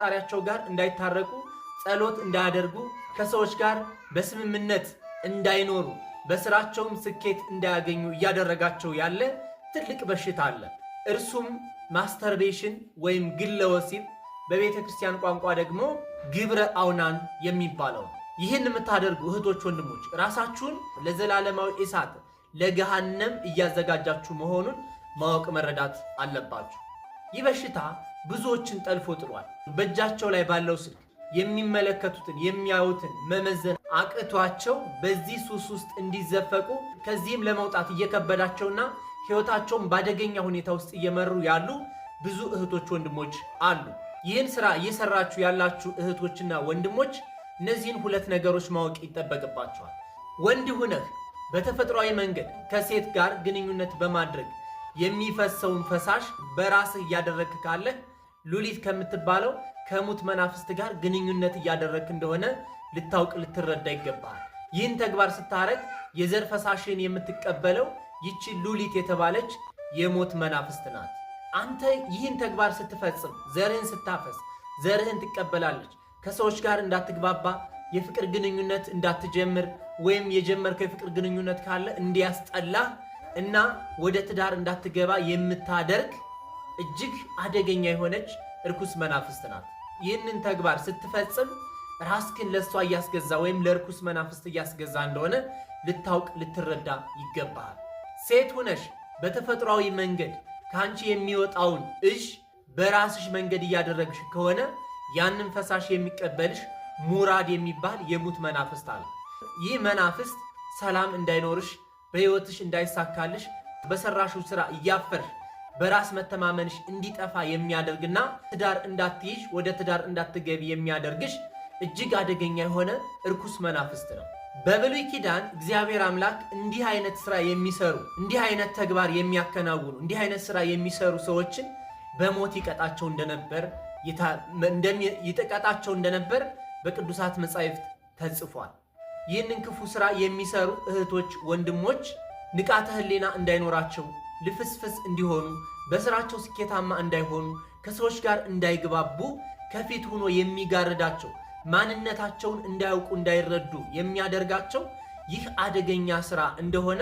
ከፈጣሪያቸው ጋር እንዳይታረቁ፣ ጸሎት እንዳያደርጉ፣ ከሰዎች ጋር በስምምነት እንዳይኖሩ፣ በስራቸውም ስኬት እንዳያገኙ እያደረጋቸው ያለ ትልቅ በሽታ አለ። እርሱም masturbation ወይም ግለ ወሲብ፣ በቤተ ክርስቲያን ቋንቋ ደግሞ ግብረ አውናን የሚባለው ነው። ይህን የምታደርጉ እህቶች፣ ወንድሞች፣ ራሳችሁን ለዘላለማዊ እሳት፣ ለገሃነም እያዘጋጃችሁ መሆኑን ማወቅ መረዳት አለባችሁ። ይህ በሽታ ብዙዎችን ጠልፎ ጥሏል። በእጃቸው ላይ ባለው ስልክ የሚመለከቱትን፣ የሚያዩትን መመዘን አቅቷቸው በዚህ ሱስ ውስጥ እንዲዘፈቁ፣ ከዚህም ለመውጣት እየከበዳቸውና ሕይወታቸውን በአደገኛ ሁኔታ ውስጥ እየመሩ ያሉ ብዙ እህቶች፣ ወንድሞች አሉ። ይህን ስራ እየሰራችሁ ያላችሁ እህቶችና ወንድሞች፣ እነዚህን ሁለት ነገሮች ማወቅ ይጠበቅባችኋል። ወንድ ሁነህ በተፈጥሯዊ መንገድ ከሴት ጋር ግንኙነት በማድረግ የሚፈሰውን ፈሳሽ በራስህ እያደረግክ ካለህ ሉሊት ከምትባለው ከሙት መናፍስት ጋር ግንኙነት እያደረግክ እንደሆነ ልታውቅ፣ ልትረዳ ይገባሃል። ይህን ተግባር ስታረግ የዘር ፈሳሽን የምትቀበለው ይቺ ሉሊት የተባለች የሞት መናፍስት ናት። አንተ ይህን ተግባር ስትፈጽም፣ ዘርህን ስታፈስ ዘርህን ትቀበላለች። ከሰዎች ጋር እንዳትግባባ፣ የፍቅር ግንኙነት እንዳትጀምር ወይም የጀመርከው የፍቅር ግንኙነት ካለ እንዲያስጠላህ እና ወደ ትዳር እንዳትገባ የምታደርግ እጅግ አደገኛ የሆነች እርኩስ መናፍስት ናት። ይህንን ተግባር ስትፈጽም ራስክን ለእሷ እያስገዛ ወይም ለእርኩስ መናፍስት እያስገዛ እንደሆነ ልታውቅ፣ ልትረዳ ይገባሃል። ሴት ሁነሽ በተፈጥሯዊ መንገድ ከአንቺ የሚወጣውን እዥ በራስሽ መንገድ እያደረግሽ ከሆነ ያንን ፈሳሽ የሚቀበልሽ ሙራድ የሚባል የሙት መናፍስት አለ። ይህ መናፍስት ሰላም እንዳይኖርሽ፣ በሕይወትሽ እንዳይሳካልሽ፣ በሰራሽው ስራ እያፈርሽ በራስ መተማመንሽ እንዲጠፋ የሚያደርግና ትዳር እንዳትይዥ፣ ወደ ትዳር እንዳትገቢ የሚያደርግሽ እጅግ አደገኛ የሆነ እርኩስ መናፍስት ነው። በብሉይ ኪዳን እግዚአብሔር አምላክ እንዲህ አይነት ስራ የሚሰሩ፣ እንዲህ አይነት ተግባር የሚያከናውኑ፣ እንዲህ አይነት ስራ የሚሰሩ ሰዎችን በሞት ይቀጣቸው እንደነበር በቅዱሳት መጻሕፍት ተጽፏል። ይህንን ክፉ ስራ የሚሰሩ እህቶች፣ ወንድሞች ንቃተ ሕሊና እንዳይኖራቸው፣ ልፍስፍስ እንዲሆኑ፣ በስራቸው ስኬታማ እንዳይሆኑ፣ ከሰዎች ጋር እንዳይግባቡ ከፊት ሆኖ የሚጋርዳቸው፣ ማንነታቸውን እንዳያውቁ፣ እንዳይረዱ የሚያደርጋቸው ይህ አደገኛ ስራ እንደሆነ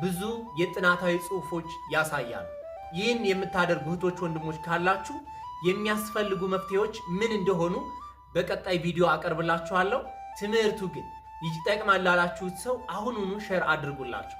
ብዙ የጥናታዊ ጽሑፎች ያሳያሉ። ይህን የምታደርጉ እህቶች፣ ወንድሞች ካላችሁ የሚያስፈልጉ መፍትሄዎች ምን እንደሆኑ በቀጣይ ቪዲዮ አቀርብላችኋለሁ። ትምህርቱ ግን ይጠቅማል ላላችሁት ሰው አሁኑኑ share አድርጉላቸው።